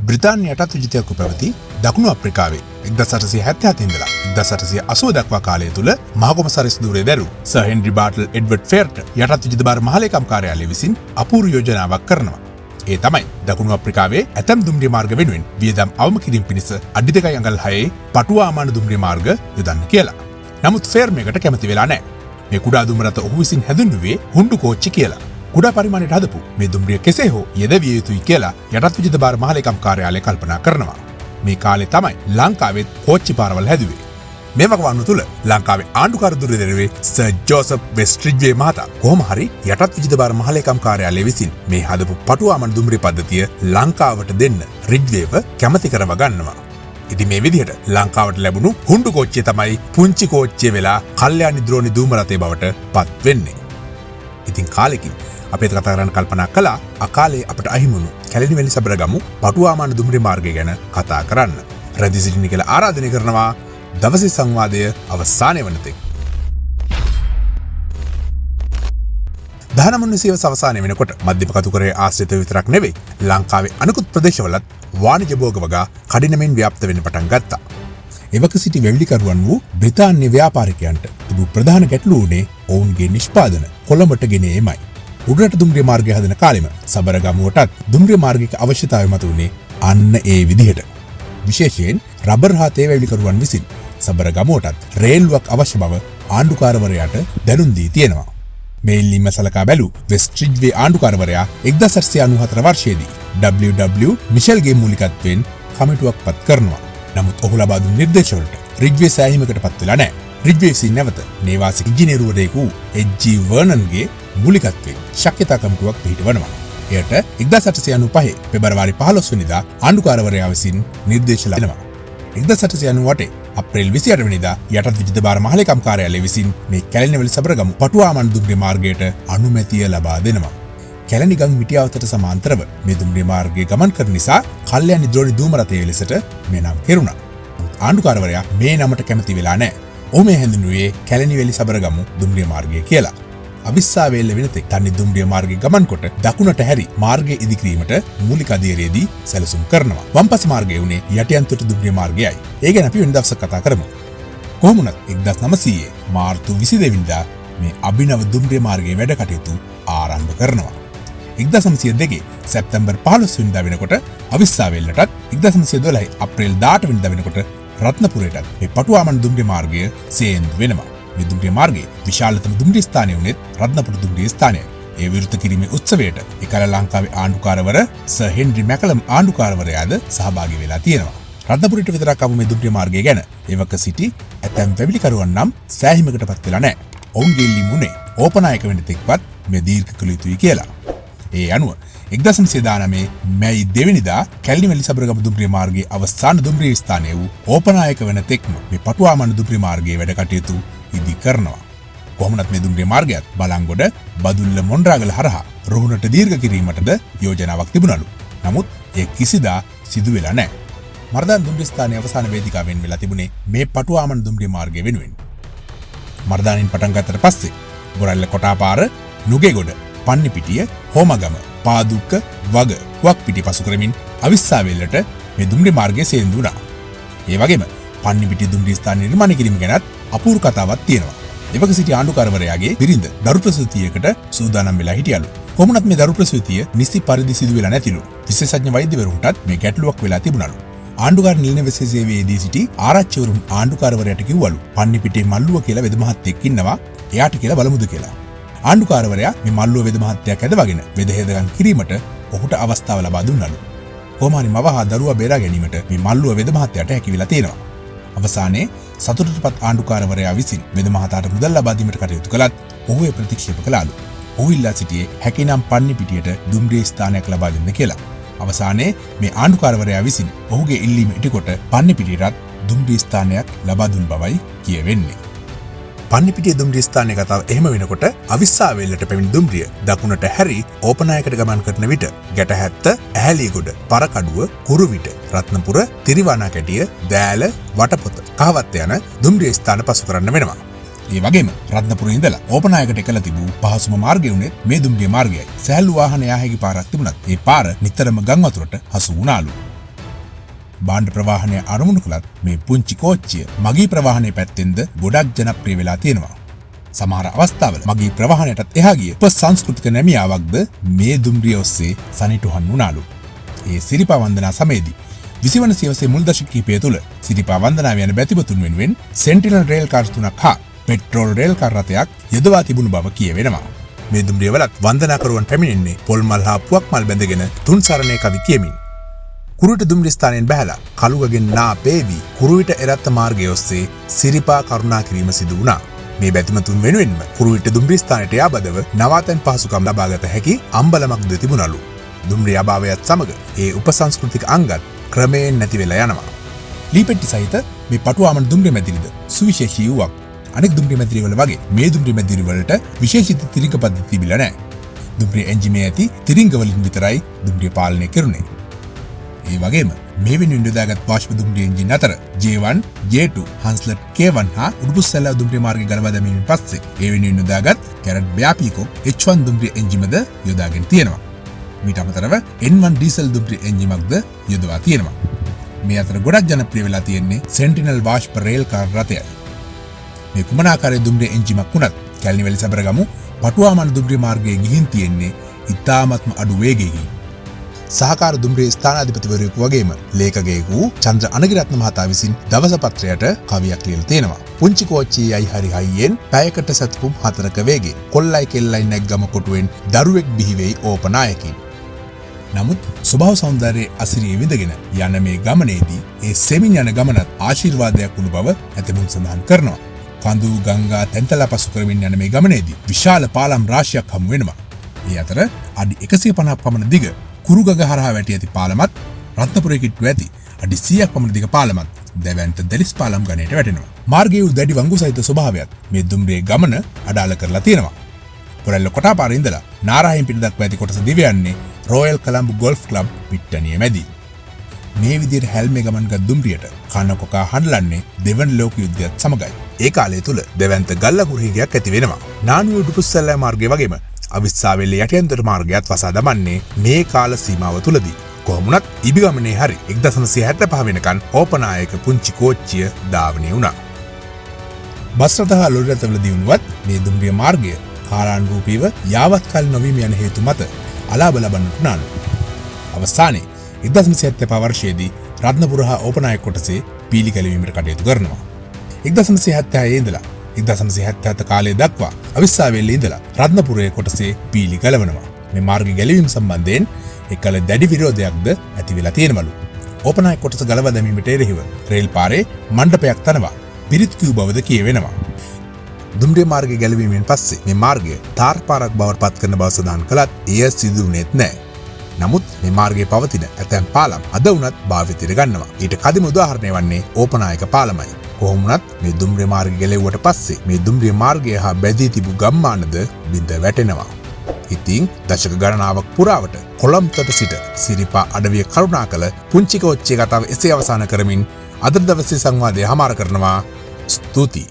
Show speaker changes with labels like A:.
A: බ්‍රිතාන්‍ය යටත් විජිතයක්ව පැවති දකුණු අප්‍රිකාවේ 1877 ඉඳලා 1880 දක්වා කාලය තුළ මහ කොමසාරිස් ධුරය දැරූ සර් හෙන්රි බාටල් එඩ්වඩ් ෆෙයර්ට යටත් විජිත භාර මහලේකම් කාර්යාලය විසින් අපූර්ව යෝජනාවක් කරනවා. ඒ තමයි දකුණු අප්‍රිකාවේ ඇතැම් දුම්රිය මාර්ග වෙනුවෙන් වියදම් අවම කිරීම පිණිස අඩි දෙකයි අඟල් හයේ පටු ආමාන දුම්රිය මාර්ග යොදන්න කියලා. නමුත් ෆෙයර් මේකට කැමති වෙලා නැහැ. මේ කුඩා දුම් රථ ඔහු විසින් හැඳින්වුවේ හුඬු කෝච්චි කියලා. කුඩා පරිමාණයට හදපු මේ දුම්රිය කෙසේ හෝ යෙදවිය යුතුයි කියලා යටත් විජිත භාර මහලේකම් කාර්යාලය කල්පනා කරනවා. මේ කාලේ තමයි ලංකාවෙත් කෝච්චි පාරවල් හැදුවේ. මේ වකවානුව තුළ ලංකාවේ ආණ්ඩුකාර ධුරය දැරුවේ සර් ජෝසප් වෙස්ට් රිජ්වේ මහතා. කොහොම හරි යටත් විජිත භාර මහලේකම් කාර්යාලය විසින් මේ හදපු පටු ආමන දුම්රිය පද්ධතිය ලංකාවට දෙන්න රිජ්වේව කැමති කරව ගන්නවා. ඉතින් මේ විදිහට ලංකාවට ලැබුණු හුඬු කෝච්චිය තමයි පුංචි කෝච්චිය වෙලා කල්යාණි ද්‍රෝණි ධූම රථය බවට පත් වෙන්නේ. ඉතින් කාලෙකින් අපේත් කතා කරන්න කල්පනා කළා අකාලේ අපට අහිමිවුණු කැලණිවැලි සබරගමු පටුආමාන දුම්රිය මාර්ගය ගැන කතා කරන්න. රැඳී සිටින්න කියලා ආරාධනය කරනවා දවසේ සංවාදය අවසානය වන තෙක්. දහනවන සියවස අවසානය වෙනකොට මධ්‍යම කතුකරයේ ආශ්‍රිත විතරක් නෙවෙයි ලංකාවේ අනෙකුත් ප්‍රදේශවලත් වාණිජ භෝග වගා කඩිනමින් ව්‍යාප්ත වෙන්න පටන් ගත්තා. එවක සිටි වෙව්ලිකරුවන් වූ බ්‍රිතාන්‍ය ව්‍යාපාරිකයන්ට තිබූ ප්‍රධාන ගැටලුව වුණේ ඔවුන්ගේ නිෂ්පාදන කොළඹට ගෙන ඒමයි. උඩරට දුම්රිය මාර්ගය හදන කාලෙම සබරගමුවටත් දුම්රිය මාර්ගයක අවශ්‍යතාවය මතුවුණේ අන්න ඒ විදිහට. විශේෂයෙන් රබර් හා තේ වැවිලිකරුවන් විසින් සබරගමුවටත් රේල්ලුවක් අවශ්‍ය බව ආණ්ඩුකාරවරයාට දැනුම් දී තියෙනවා. මේ ඉල්ලීම සලකා බැලූ වෙස්ට් රිජ්වේ ආණ්ඩුකාරවරයා එක්දහස් අටසිය අනූහතර වර්ෂයේදී WW මිෂෙල්ගේ මූලිකත්වයෙන් කමිටුවක් පත් කරනවා. නමුත් ඔහු ලබා දුන් නිර්දේශවලට රිජ්වේ සෑහීමකට පත් වෙලා නැහැ. රිජ්වේ විසින් නැවත නේවාසික ඉංජිනේරුවරයෙකු වූ එච්.ජී. වර්නන්ගේ මූලිකත්වයෙන් ශක්‍යතා කමිටුවක් පිහිටවනවා. එයට එක්දහස් අටසිය අනූපහේ පෙබරවාරි පහළොස් වෙනිදා ආණ්ඩුකාරවරයා විසින් නිර්දේශ ලැබෙනවා. එක්දහස් අටසිය අනූඅටේ අප්‍රේල් විසිඅට වෙනිදා යටත් විජිත භාර මහලේකම් කාර්යාලය විසින් මේ කැලණිවැලි සබරගමු පටුආමන් දුම්රිය මාර්ගයට අනුමැතිය ලබා දෙනවා. කැලණි ගම් මිටියාවතට සමාන්තරව මේ දුම්රිය මාර්ගය ගමන් කරන නිසා කල්යාණි ද්‍රෝණි ධූම රථය ලෙසට මේ නම් කෙරුණා. නමුත් ආණ්ඩුකාරවරයා මේ නමට කැමති වෙලා නැහැ. ඔහු මේ හැඳින්වුවේ කැලණිවැලි සබරගමු දුම්රිය මාර්ගය කියලා. අවිස්සාවේල්ල වෙනතෙක් තනි දුම්රිය මාර්ගය ගමන් කොට දකුණට හැරි මාර්ගය ඉදිකිරීමට මූලික අධීරයේදී සැලසුම් කරනවා. වම්පස මාර්ගය වුණේ යටියන්තොට දුම්රිය මාර්ගයයි. ඒ ගැන අපි වෙන දවසක කතා කරමු. කොහොම වුණත් එක්දහස් නවසීයේ මාර්තු විසිදෙක වෙනිදා මේ අභිනව දුම්රිය මාර්ගයේ වැඩ කටයුතු ආරම්භ කරනවා. එක්දහස් නවසිය දෙකේ සැප්තැම්බර් පහළොස් වෙනිදා වෙනකොට අවිස්සාවේල්ලටත් එක්දහස් නවසිය දොළහේ අප්‍රේල් දාට වෙනිදා වෙනකොට රත්නපුරයටත් මේ පටුආමන් දුම්රිය මාර්ගය සේන්දු වෙනවා. මේ දුම්රිය මාර්ගයේ විශාලතම දුම්රිය ස්ථානය වුණෙත් රත්නපුර දුම්රිය ස්ථානයයි. ඒ විවෘත කිරීමේ උත්සවයට එකල ලංකාවේ ආණ්ඩුකාරවර සර් හෙන්රි මැකලම් ආණ්ඩුකාරවරයාද සහභාගී වෙලා තියෙනවා. රත්නපුරයට විතරක් ආපු මේ දුම්රිය මාර්ගය ගැන එවක සිටි ඇතැම් වැවිලිකරුවන් නම් සෑහීමකට පත් වෙලා නැහැ. ඔවුන්ගේ ඉල්ලීම වුණේ ඕපනායක වෙන තෙක්වත් මේ දීර්ඝ කළ යුතුයි කියලා. ඒ අනුව එක්දහස් නවසිය දානමේ මැයි දෙවැනිදා කැලණිවැලි සබරගමු දුම්රිය මාර්ගයේ අවසාන දුම්රිය ස්ථානය වූ ඕපනායක වන තෙක්ම මේ පටුආමන දුම්රිය මාර්ගයේ වැඩ කටයුතු ඉදි කරනවා. කොහොමනත් මේ දුම්රිය මාර්ගයත් බලංගොඩ බදුල්ල මොණරාගල හරහා රුහුණට දීර්ඝ කිරීමටද යෝජනාවක් තිබුණලු. නමුත් එය කිසිදා සිදු වෙලා නැහැ. මර්දාන දුම්රිය ස්ථානයේ අවසාන වේදිකාව වෙන් වෙලා තිබුණේ මේ පටුආමන දුම්රිය මාර්ගය වෙනුවෙන්. මර්දානින් පටන් ගත්තට පස්සේ බොරැල්ල කොටාපාර, නුගේගොඩ, පන්නිපිටිය, හෝමගම, පාදුක්ක, වග, කුවක්පිටිය පසු කරමින් අවිස්සාවේල්ලට මේ දුම්රිය මාර්ගය සේන්දු වුණා. ඒ වගේම පන්නිපිටිය දුම්රිය ස්ථාන නිර්මාණය කිරීම ගැනත් අපූර්ව කතාවක් තියෙනවා. එවක සිටි ආණ්ඩුකාරවරයාගේ බිරිඳ දරු ප්‍රසූතියකට සූදානම් වෙලා හිටියලු. කොහොමනත් මේ දරු ප්‍රසූතිය නිසි පරිදි සිදු වෙලා නැතිලු. විශේෂඥ වෛද්‍යවරුන්ටත් මේ ගැටලුවක් වෙලා තිබුණලු. ආණ්ඩුකාර නිල නිවසේ සේවයේදී සිටි ආරච්චිවරුන් ආණ්ඩුකාරවරයාට කිව්වලු පන්නිපිටියේ මල්ලුව කියලා වෙද මහත්තයෙක් ඉන්නවා, එයාට කියලා බලමුද කියලා. ආණ්ඩුකාරවරයා මේ මල්ලුව වෙද මහත්තයා කැදවගෙන වෙද හේදගම් කිරීමට ඔහුට අවස්ථාව ලබා දුන්නලු. කොහොම හරි මව හා දරුවා බේරා ගැනීමට මේ මල්ලුව වෙද මහත්තයාට හැකි වෙලා තියෙනවා. අවසානයේ සතුටටපත් ආණ්ඩුකාරවරයා විසින් වෙද මහතාට මුදල් ලබා දීමට කටයුතු කළත් ඔහු එය ප්‍රතික්ෂේප කළාලු. ඔහු ඉල්ලා සිටියේ හැකිනම් පන්නිපිටියට දුම්රිය ස්ථානයක් ලබා දෙන්න කියලා. අවසානයේ මේ ආණ්ඩුකාරවරයා විසින් ඔහුගේ ඉල්ලීම ඉටුකොට පන්නිපිටියටත් දුම්රිය ස්ථානයක් ලබා දුන් බවයි කියවෙන්නේ. පන්නිපිටිය දුම්රිය ස්ථානයේ කතාව එහෙම වෙනකොට අවිස්සාවේල්ලට පැමිණි දුම්රිය දකුණට හැරි ඕපනායකට ගමන් කරන විට ගැටහැත්ත, ඇහැලියගොඩ, පරකඩුව, කුරුවිට, රත්නපුර, තිරිවානා කැටිය, දෑල, වටපොත, කහවත්ත යන දුම්රිය ස්ථාන පසු කරන්න වෙනවා. ඒ වගේම රත්නපුර ඉඳලා ඕපනායකට එකලා තිබූ පහසුම මාර්ගය වුණේ මේ දුම්රිය මාර්ගයයි. සෑහළු වාහන යා හැකි පාරක් තිබුණත් ඒ පාර නිතරම ගම් වතුරට හසු වුණාලු. භාණ්ඩ ප්‍රවාහනය අරමුණු කළත් මේ පුංචි කෝච්චිය මගී ප්‍රවාහනය පැත්තෙන්ද ගොඩක් ජනප්‍රිය වෙලා තියෙනවා. සමහර අවස්ථාවල මගී ප්‍රවාහනයටත් එහා ගිය උප සංස්කෘතික නැමියාවක්ද මේ දුම්රිය ඔස්සේ සනිටුහන් වුණාලු. ඒ සිරිපා වන්දනා සමයේදී 20 වන සියවසේ මුල් දශක කිහිපය තුළ සිරිපා වන්දනාව යන බැතිමතුන් වෙනුවෙන් සෙන්ටිනල් රේල් කාර් තුනක් හා පෙට්‍රෝල් රේල් කාර් රථයක් යොදවා තිබුණු බව කියවෙනවා. මේ දුම්රියවලත් වන්දනාකරුවන් පැමිණෙන්නේ පොල් මල් හා පුවක් මල් බැඳගෙන තුන් සරණේ කවි කියමින්. කුරුවිට දුම්රිය ස්ථානයෙන් බැහැලා කළුගගෙන් නා පේවි කුරුවිට එරත්ත මාර්ගය ඔස්සේ සිරිපා කරුණා කිරීම සිදු වුණා. මේ බැතිමතුන් වෙනුවෙන්ම කුරුවිට දුම්රිය ස්ථානයට යාබදව නවාතැන් පහසුකම් ලබාගත හැකි අම්බලමක්ද තිබුණලු. දුම්රිය අභාවයත් සමග ඒ උපසංස්කෘතික අංගත් ක්‍රමයෙන් නැති වෙලා යනවා. ලීපෙට්ටි සහිත මේ පටුවාමන දුම්රිය මැදිරිද සුවිශේෂී වූවක්. අනෙක් දුම්රිය මැදිරිවල වගේ මේ දුම්රිය මැදිරිවලට විශේෂිත තිරිංග පද්ධති තිබිලා නැහැ. දුම්රිය එන්ජිමේ ඇති තිරිංග වලින් විතරයි දුම්රිය පාලනය කෙරුණේ. ඒ වගේම මේ වෙනුවෙන් යොදාගත් වාෂ්ප දුම්රිය එන්ජින් අතර J1, J2, හන්ස්ලට් K1 හා උඩුපුස්සැල්ලාව දුම්රිය මාර්ගය ගලවා දැමීමෙන් පස්සේ ඒ වෙනුවෙන් යොදාගත් කැරට් බෙයාපීකොක් H1 දුම්රිය එන්ජිමද යොදාගෙන තියෙනවා. මීට අමතරව N1 diesel දුම්රිය එන්ජිමක්ද යොදවා තියෙනවා. මේ අතර ගොඩක් ජනප්‍රිය වෙලා තියෙන්නේ සෙන්ටිනල් වාෂ්ප රේල් කාර් රථයයි. මේ කුමන ආකාරයේ දුම්රිය එන්ජිමක් වුණත් කැලණිවැලි සබරගමු පටුවාමන දුම්රිය මාර්ගයේ ගිහින් තියෙන්නේ ඉතාමත්ම අඩු වේගයකින්. සහකාර දුම්රිය ස්ථානාධිපතිවරයෙකු වගේම ලේඛකයෙකු වූ චන්ද්‍ර අනගිරත්න මහතා විසින් දවස පත්‍රයට කවියක් ලියලා තියෙනවා. පුංචි කෝච්චියේ යයි හරි හයියෙන් පැයකට සැතපුම් 4ක වේගෙන් කොල්ලයි කෙල්ලයි නැග්ගම කොටුවෙන් දරුවෙක් බිහි වෙයි ඕපනායකින්. නමුත් ස්වභාව සෞන්දර්යයේ අසිරිය විඳගෙන යන මේ ගමනේදී ඒ සෙමින් යන ගමනත් ආශිර්වාදයක් වුණු බව ඇතමුන් සඳහන් කරනවා. කඳු ගංගා තැන්තලා පසු කරමින් යන මේ ගමනේදී විශාල පාලම් රාශියක් හමු වෙනවා. ඒ අතර අඩි 150ක් පමණ දිග කුරුගග හරහා වැටී ඇති පාලමත් රත්නපුරේ කිට්ටුව ඇති අඩි 100ක් පමණ දිග පාලමත් දැවැන්ත දැලිස් පාලම් ගණයට වැටෙනවා. මාර්ගයේ වූ දැඩි වංගු සහිත ස්වභාවයත් මේ දුම්රියේ ගමන අඩාල කරලා තියෙනවා. පොරැල්ල කොටාපාර ඉඳලා නාරාහිම්පිට දක්වා ඇති කොටස දිව යන්නේ රොයල් කොළඹ ගොල්ෆ් ක්ලබ් පිට්ටනිය මැදි. මේ විදිහට හැල්මේ ගමන් ගත් දුම්රියට කන කොකා හඬලන්නේ දෙවන ලෝක යුද්ධයත් සමගයි. ඒ කාලය තුල දැවැන්ත ගල්ලකුරු හිඟයක් ඇති වෙනවා. නානුව උඩුපුස්සැල්ලා මාර්ගය වගේම අවිස්සාවේල්ල යටියන්තොට මාර්ගයත් වසා දමන්නේ මේ කාල සීමාව තුලදී. කොහොම වුණත් ඉබි ගමනේ හරි 1975 වෙනකන් ඕපනායක පුංචි කෝච්චිය ධාවනය වුණා. බස් රථ හා ලොරි රථවල දියුණුවත් මේ දුම්රිය මාර්ගය කාලානුරූපීව යාවත් කල් නොවීම යන හේතු මත අලාභ ලබන්නට වුණාලු. අවසානයේ 1975 වර්ෂයේදී රත්නපුර හා ඕපනායක කොටසේ පීලි ගැලවීමට කටයුතු කරනවා. 1976 ඉඳලා 1977 කාලය දක්වා අවිස්සාවේල්ල ඉඳලා රත්නපුරයේ කොටසේ පීලි ගලවනවා. මේ මාර්ග ගැලවීම සම්බන්ධයෙන් එකල දැඩි විරෝධයක්ද ඇති වෙලා තියෙනවලු. ඕපනායක කොටස ගලවා දැමීමට එරෙහිව රේල් පාරේ මණ්ඩපයක් තනවා පිරිත් කිව් බවද කියවෙනවා. දුම්රිය මාර්ගය ගැලවීමෙන් පස්සේ මේ මාර්ගය තාර් පාරක් බවට පත් කරන බව සඳහන් කළත් එය සිදු වුණේත් නෑ. නමුත් මේ මාර්ගයේ පවතින ඇතැම් පාලම් අද වුණත් භාවිතයට ගන්නවා. ඊට කදිම උදාහරණය වන්නේ ඕපනායක පාලමයි. කොහොම වුණත් මේ දුම්රිය මාර්ගය ගැලෙව්වට පස්සේ මේ දුම්රිය මාර්ගය හා බැඳී තිබූ ගම්මානද බිඳ වැටෙනවා. ඉතින් දශක ගණනාවක් පුරාවට කොළඹතොට සිට සිරිපා අඩවිය කරුණා කළ පුංචි කෝච්චිය කතාව එසේ අවසන් කරමින් අද දවසේ සංවාදය හමාර කරනවා. ස්තුතියි.